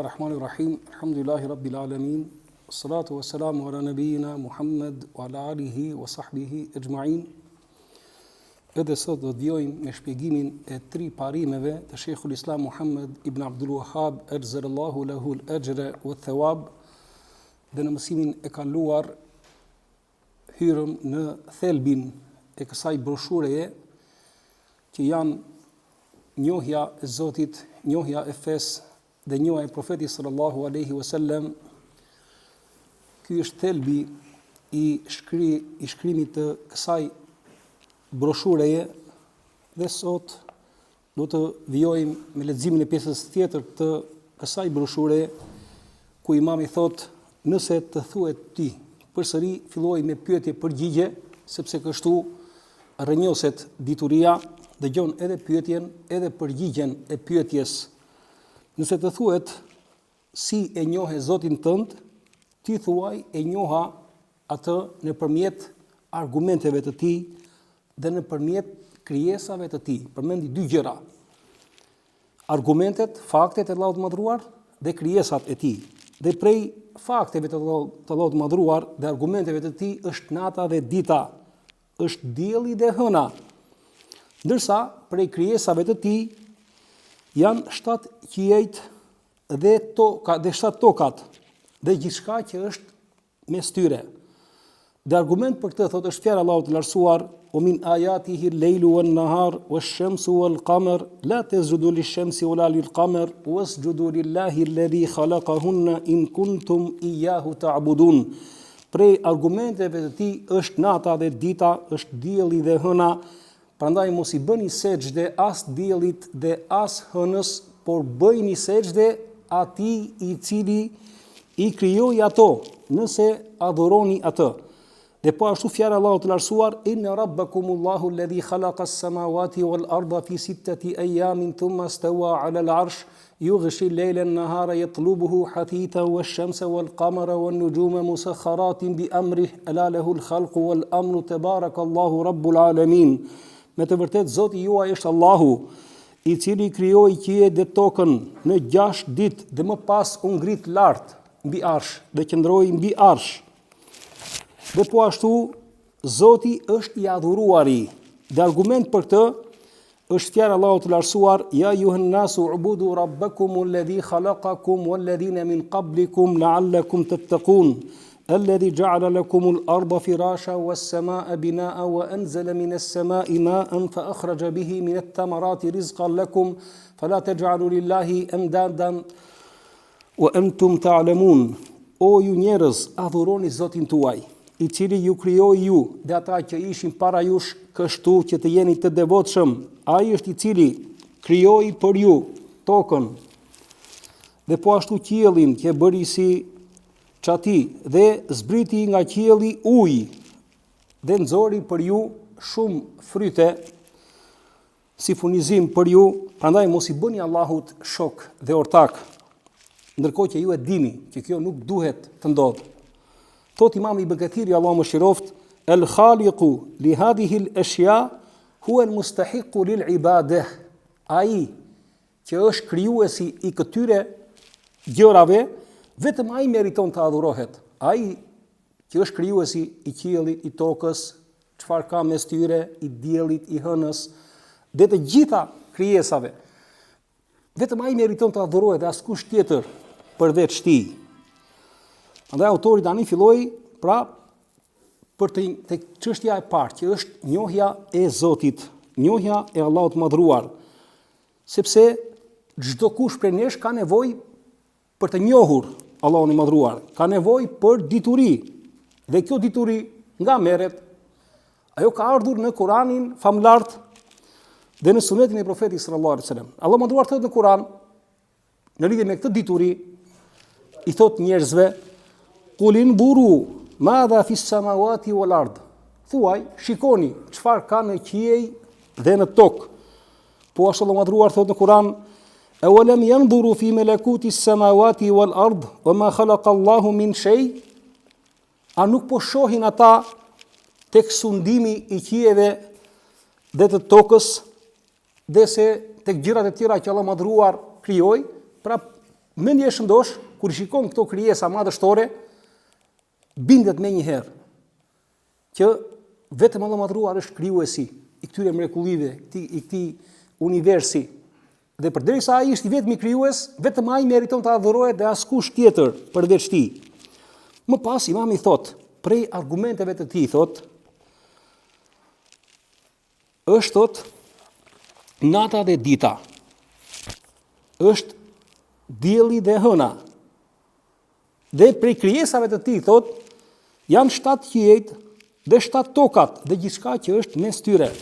Rahmani Rahim, Alhamdulillahi Rabbil Alamin, Salatu wa salamu ala nabijina Muhammed wa ala alihi wa sahbihi ejma'in. Edhe sot do të vijojmë me shpjegimin e tri parimeve të Sheikhul Islam Muhammed ibn Abdul Wahhab ajzalallahu lahu al-ajra wa thawab dhe në mësimin e kaluar hyrëm në thelbin e kësaj broshureje që janë njohja e Zotit, njohja e fesë dhe njohja e profetit sallallahu alaihi wasallam. Ky është thelbi i shkri i shkrimit të kësaj broshureje dhe sot Do të vijojmë me leximin e pjesës tjetër të kësaj broshure ku imami thotë nëse të thuhet ty, përsëri filloi me pyetje përgjigje, sepse kështu rrënjoset dituria, dëgjon edhe pyetjen, edhe përgjigjen e pyetjes. Nëse të thuhet si e njohe Zotin tënd, ti thuaj e njoha atë nëpërmjet argumenteve të tij dhe nëpërmjet krijesave të tij. Përmendi dy gjëra. Argumentet, faktet e Allahut të Madhëruar dhe krijesat e tij. Dhe prej fakteve të Allahut të Madhëruar dhe argumenteve të tij është nata dhe dita, është dielli dhe hëna. Ndërsa prej krijesave të tij janë shtatë qiejt dhe toka dhe shtatë tokat dhe gjithçka që është mes tyre. Dhe argument për këtë thotë është fjala e Allahut të lartësuar, "Wa min ayatihi al-lejlu wan-nahar wash-shamsu wal-qamar la tasjudu lish-shamsi wala lil-qamar wasjudu lillahi alladhi khalaqahunna in kuntum iyyahu ta'budun." Prej argumenteve të tij është nata dhe dita, është dielli dhe hëna, prandaj mos i bëni sexhde as diellit dhe as hënës, por bëjini sexhde atij i cili i krijoi ato, nëse adhuroni atë. Dhe po ashtu fjala e Allahut të lartësuar, Inna rabbakumullahu alladhi khalaqa as-samawati wal arda fi sittati ayamin thumma stawa 'ala al-'arsh yughshi al-layla an-nahara yatlubuhu hathithan wash-shamsa wal-qamara wan-nujuma musakhkharatin bi amrihi ala lahu al-khalqu wal-amru tabarakallahu rabbul alamin. Me të vërtetë Zoti juaj është Allahu, i cili krijoi qiejt dhe tokën në 6 ditë dhe më pas u ngrit lart mbi arsh dhe qëndroi mbi arsh. Dhe po ashtu, Zoti është i adhuruari. Dhe argument për këtë është fjala e Allahut të lartësuar, ja ejjuhen nasu ubudu rabbakum alladhi khalaqakum walladhina min qablikum la'allakum tattaqun. Alladhi ja'ala lakum al-ardha firasha was-samaa'a binaa'a wa anzala minas samaa'i ma'an fa akhraja bihi min ath-thamarati rizqan lakum fala taj'alu lillahi andadan Wa antum ta'lamun, O ju njerëz, adhuroni Zotin tuaj, i cili ju krijoi ju dhe ata që ishin para jush, kështu që të jeni të devotshëm. Ai është i cili krijoi për ju tokën dhe po ashtu qiellin që e bëri si çati dhe zbriti nga qielli ujë dhe nxori për ju shumë fryte si furnizim për ju, prandaj mos i bëni Allahut shok dhe ortak, ndërkohë që ju e dini që kjo nuk duhet të ndodhë. Thotë Imam Ibn Kathiri, Allahu e mëshiroftë, El Khaliqu li hadhihi al-ashya huwa al-mustahiqu lil ibadah. Ai që është krijuesi i këtyre gjërave, vetëm ai meriton të adhurohet. Ai që është krijuesi i qiellit, i tokës, çfarë ka mes tyre, i diellit, i hënës dhe të gjitha krijesave. Vetëm ai meriton të adhurohet dhe askush tjetër përveç tij. Andaj autori tani filloi pra për të tek çështja e parë që është njohja e Zotit, njohja e Allahut të Madhëruar. Sepse çdokush prej nesh ka nevojë për të njohur Allahun e Madhëruar, ka nevojë për dituri. Dhe kjo dituri nga merret? Ajo ka ardhur në Kur'anin famëlartë dhe në Sunetin e Profetit sallallahu alaihi wasallam. Allahu i Madhëruar thotë në Kur'an në lidhje me këtë dituri i thotë njerëzve Kul indhuru madha fi samawati wal ard. Thuaj, shikoni çfarë ka në qiej dhe në tokë. Po ashtu Allahu i Madhëruar thotë në Kur'an, "Awalam yanzuru fi malakuti samawati wal ard wa ma khalaqa Allahu min shay?" A nuk po shohin ata tek sundimi i qiejve dhe të tokës dhe se tek gjërat e tjera që Allahu i Madhëruar krijoi, pra. Mendja e shëndoshë, kur i shikon këto krijesa madhështore, bindet menjëherë që vetëm Allahu i Madhëruar është krijuesi i këtyre mrekullive, i këtij universi. Dhe përderisa ai është i vetmi krijues, vetëm ai meriton të adhurohet dhe askush tjetër përveç tij. Më pas imami thotë, prej argumenteve të tij thotë, është thotë nata dhe dita. Është dielli dhe hëna. Dhe prej krijesave të tij thotë janë shtatë qiejt dhe shtatë tokat dhe gjithçka që është mes tyre.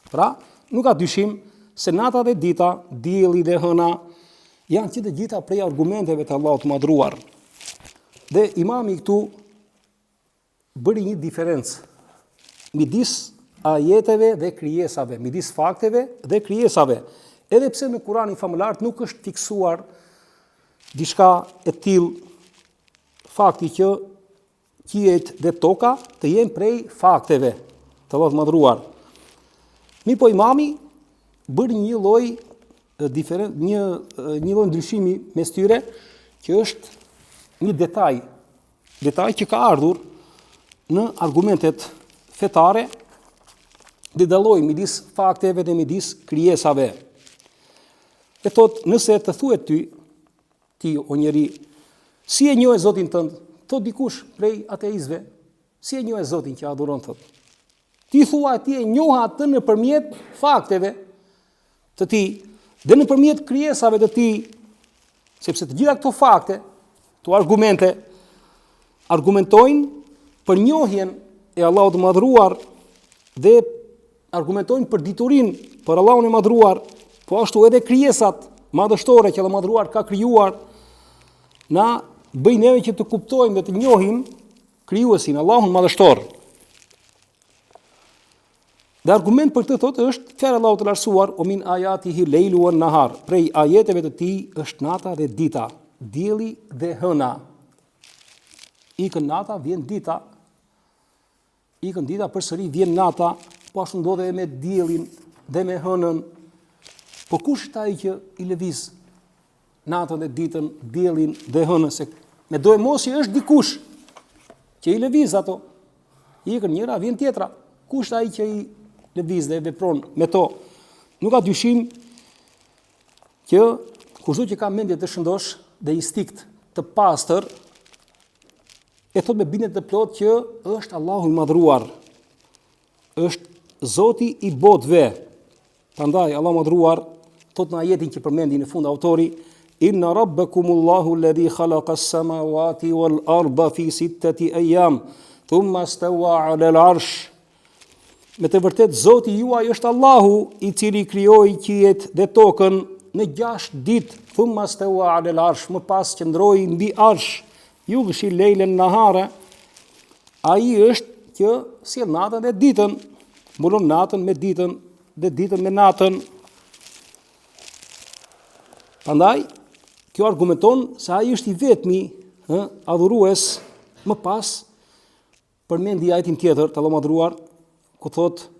Pra, nuk ka dyshim se nata dhe dita, dielli dhe hëna janë që të gjitha prej argumenteve të Allahut të Madhëruar. Dhe imami këtu bëri një diferencë midis ajeteve dhe krijesave, midis fakteve dhe krijesave. Edhe pse në Kur'anin famëlartë nuk është fiksuar diçka e tillë fakti që qiejt dhe toka të jenë prej fakteve të Allahut të Madhëruar. Mirëpo imami bëri një lloj diferen një një lloj ndryshimi mes tyre që është një detaj Detaj që ka ardhur në argumentet fetare dhe dalloi midis fakteve dhe midis krijesave. E thotë, nëse të thuhet ty, ti o njeri, si e njohe Zotin tënd, thotë dikush prej ateistëve, si e njohe Zotin që adhuron, thotë. Ti thua ti e njoha atë nëpërmjet fakteve të tij dhe nëpërmjet krijesave të tij, sepse të gjitha këto fakte, këto argumente argumentojnë për njohjen e Allahut të Madhëruar dhe argumentojnë për diturinë për Allahun e Madhëruar, po ashtu edhe krijesat madhështore që Allahu i Madhëruar ka krijuar na bëjnë neve që të kuptojmë dhe të njohim Krijuesin, Allahun Madhështor. Dhe argument për këtë thotë është fjala e Allahut të Lartësuar, "Wa min ayatihi lejlu wan nahar." Prej ajeteve të tij është nata dhe dita, dielli dhe hëna. Ikën nata, vjen dita. Ikën dita, përsëri vjen nata, po ashtu ndodh edhe me diellin dhe me hënën. Po kush është ai që i lëviz natën dhe ditën, diellin dhe hënën, se medoemos që është dikush që i lëviz ato. Ikën njëra, vjen tjetra. Kush është ai që i lëviz dhe vepron me to? Nuk ka dyshim që kushdo që ka mendje të shëndoshë dhe instinkt të pastër, e thotë me bindje të plotë që është Allahu i madhëruar. Është Zoti i botëve. Prandaj Allahu i madhëruar thotë në ajetin që përmendi në fund autori Inna rabbakumullahu alladhi khalaqa as-samawati wal arda fi sittati ayyam thumma stawa 'ala al-'arsh. Me të vërtetë Zoti juaj është Allahu i cili krijoi qiejt dhe tokën në 6 ditë, thumma stawa 'ala al-'arsh, më pas qëndroi mbi arsh, Jugshi lejlen nahare, ai është që sjell natën dhe ditën, mbulon natën me ditën dhe ditën me natën. Prandaj, kjo argumenton se ai është i vetmi, ë, adhurues, më pas Përmendi ajetin tjetër të Allahut madhëruar, ku thotë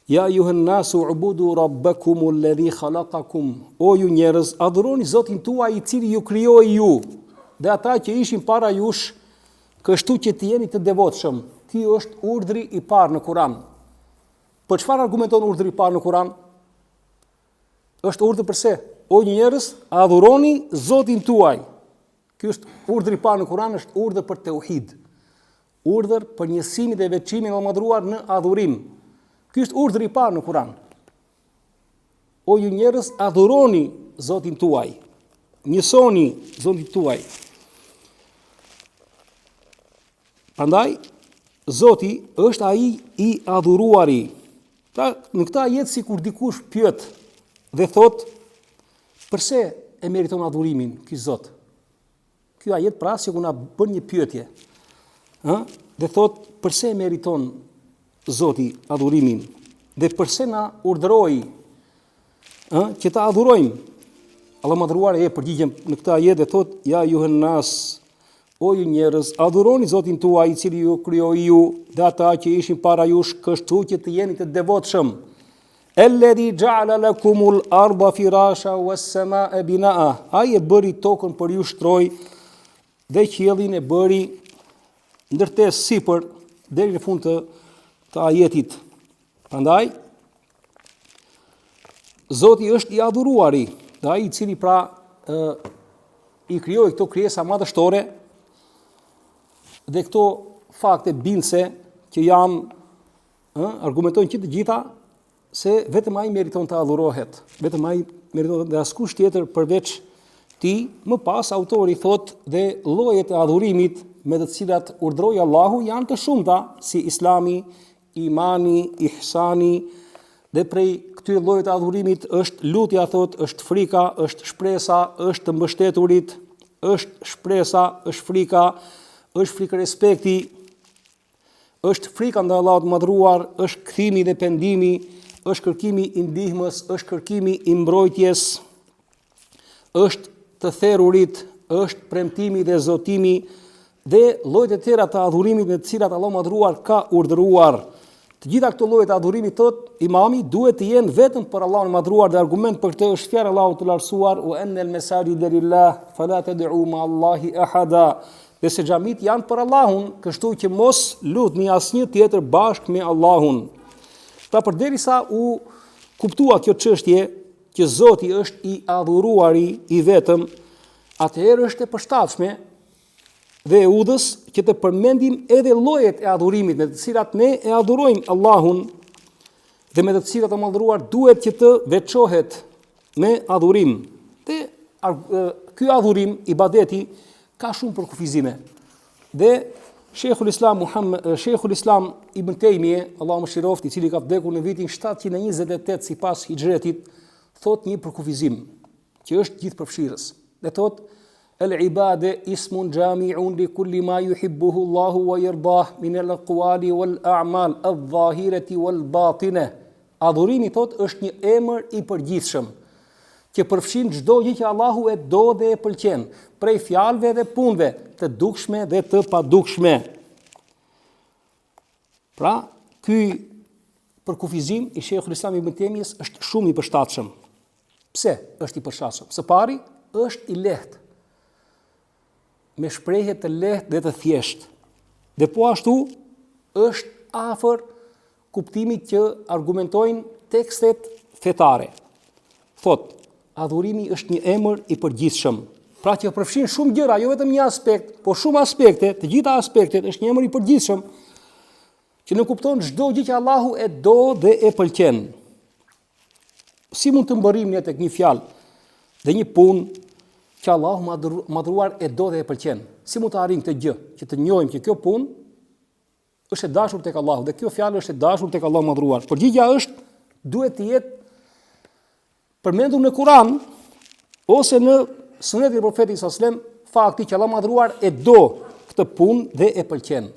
Ja ejuhen nasu ubudu rabbakum alladhi khalaqakum. O ju njerëz, adhuroni Zotin tuaj i cili ju krijoi ju dhe ata që ishin para jush, kështu që të jeni të devotshëm. Ky është urdhri i parë në Kur'an. Për çfarë argumenton urdhri i parë në Kur'an? Është urdhër përse? O ju njerëz, adhuroni Zotin tuaj. Ky është urdhri i parë në Kur'an, është urdhër për teuhid. Urdhër për njësimin dhe veçimin e Allahut madhëruar në adhurim. Ky është urdhri i parë në Kur'an. O ju njerëz, adhuroni Zotin tuaj. Njësoni Zotin tuaj. Prandaj Zoti është ai i adhuruari. Pra, në këtë ajet sikur dikush pyet dhe thotë përse e meriton adhurimin ky Zot? Ky ajet pra sikur na bën një pyetje. Ë? Dhe thotë përse e meriton Zoti adhurimin dhe përse na urdhëroi ë që ta adhurojmë? Allahu madhëruar e jep përgjigjen në këtë ajet dhe thotë ja ejuhen nas O ju njerëz, adhuroni Zotin tuaj, i cili ju krijoi ju dhe ata që ishin para jush, kështu që të jeni të devotshëm. Alladhi ja'ala lakumul arda firasha was samaa binaa. Ai e bëri tokën për ju shtrojë dhe qiellin e bëri ndërtesë sipër deri në fund të të ajetit. Prandaj Zoti është i adhuruari, dhe ai i cili pra ë i krijoi këto krijesa madhështore dhe këto fakte bindëse që janë ë argumentojnë që të gjitha se vetëm ai meriton të adhurohet, vetëm ai meriton dhe askush tjetër përveç tij. Më pas autori thotë dhe llojet e adhurimit me të cilat urdhëroi Allahu janë të shumta, si Islami, imani, ihsani dhe prej këtyre llojeve të adhurimit është lutja thotë, është frika, është shpresa, është të mbështeturit, është shpresa, është frika, është frikërespekti, Është frika ndaj Allahut të Madhëruar, është kthimi dhe pendimi, është kërkimi i ndihmës, është kërkimi i mbrojtjes, është të therurit, është premtimi dhe zotimi dhe llojet e tjera të adhurimit me të cilat Allahu i Madhëruar ka urdhëruar. Të gjitha këto lloje të adhurimit thotë imami duhet të jenë vetëm për Allahun e Madhëruar dhe argument për këtë është fjala e Allahut të Lartësuar wa anna al-masajida lillah fala tad'u ma Allahi ahada. Dhe se xhamitë janë për Allahun, kështu që mos lutni asnjë tjetër bashkë me Allahun. Pra përderisa u kuptua kjo çështje që Zoti është i adhuruari i vetëm, atëherë është e përshtatshme dhe e udhës që të përmendim edhe llojet e adhurimit me të cilat ne e adhurojmë Allahun dhe me të cilat Allahu i Madhëruar duhet që të veçohet me adhurim. Dhe ky adhurim, ibadeti, ka shumë përkufizime. Dhe Sheikhul Islam Muhammed Sheikhul Islam Ibn Tejmije, Allahu e mëshiroftë, i cili ka vdekur në vitin 728 sipas Hixhretit, thotë një përkufizim që është gjithëpërfshirës. Dhe thotë El ibade ismun xhamiun li kulli ma yuhibbuhu Allahu wa yardah min al aqwali wal a'mal adh-dhahirati wal batine. Adhurimi thotë është një emër i përgjithshëm që përfshin çdo gjë që Allahu e do dhe e pëlqen, prej fjalëve dhe punëve, të dukshme dhe të padukshme. Pra, ky përkufizim i Sheikhul Islam Ibn Tejmijes është shumë i përshtatshëm. Pse është i përshtatshëm? Së pari, është i lehtë. Me shprehje të lehtë dhe të thjeshtë. Dhe po ashtu është afër kuptimit që argumentojnë tekstet fetare. Thotë, adhurimi është një emër i përgjithshëm. Pra që përfshin shumë gjëra, jo vetëm një aspekt, por shumë aspekte, të gjitha aspektet është një emër i përgjithshëm që nënkupton çdo gjë që Allahu e do dhe e pëlqen. Si mund të mbërrijmë ne tek një fjalë dhe një punë që Allahu i madhëruar e do dhe e pëlqen? Si mund të arrijmë këtë gjë, që të njohim që kjo punë është e dashur tek Allahu dhe kjo fjalë është e dashur tek Allahu i madhëruar. Përgjigja është duhet të jetë përmendur në Kur'an ose në sunetin e profetit sallallahu alajhi wasallam fakti që Allahu i madhëruar e do këtë punë dhe e pëlqen.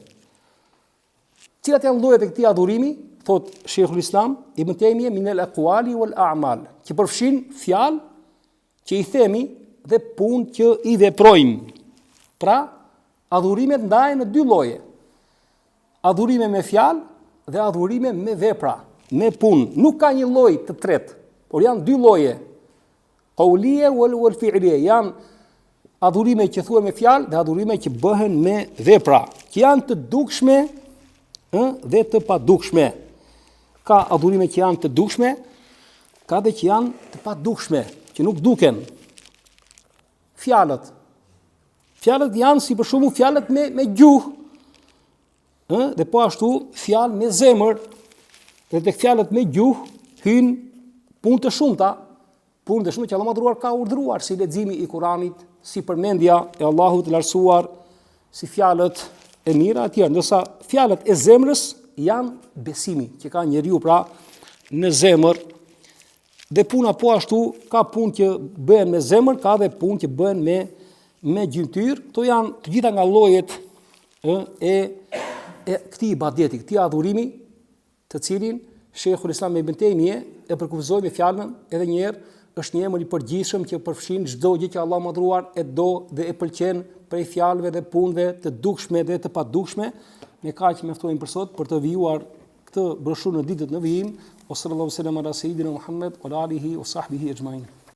Cilat janë llojet e këtij adhurimi? Thotë Sheikhul Islam Ibn Tejmije min al aqwali wal a'mal, që përfshin fjalë që i themi dhe punë që i veprojmë. Pra, adhurimet ndahen në dy lloje. Adhurime me fjalë dhe adhurime me vepra, me punë. Nuk ka një lloj të tretë, por janë dy lloje. Qaulije wal wal fi'lije janë adhurime që thuhen me fjalë dhe adhurime që bëhen me vepra, që janë të dukshme ë dhe të padukshme. Ka adhurime që janë të dukshme, ka dhe që janë të padukshme, që nuk duken. Fjalët. Fjalët janë si për shembull fjalët me me gjuhë. Ë, dhe po ashtu fjalë me zemër. Dhe tek fjalët me gjuhë hyjnë punë të shumta, Punë të shumta që Allahu i Madhëruar ka urdhëruar si leximi i Kuranit, si përmendja e Allahut të Lartësuar, si fjalët e mira etj. Ndërsa fjalët e zemrës janë besimi që ka njeriu pra në zemër. Dhe puna po ashtu ka punë që bëhen me zemër, ka dhe punë që bëhen me me gjymtyrë. Këto janë të gjitha nga llojet e e, e këtij ibadeti, këtij adhurimi të cilin Sheikhul Islam Ibn Tejmije e përkufizoi me fjalën edhe një herë është një emër i përgjithshëm që përfshin çdo gjë që Allahu i Madhëruar e do dhe e pëlqen prej fjalëve dhe punëve të dukshme dhe të padukshme. Me kaq mjaftojmë për sot për të vijuar këtë broshurë në ditët në vijim. Wa sallallahu sallam ala sayyidina Muhammad wa ala alihi wa sahbihi ajma'in.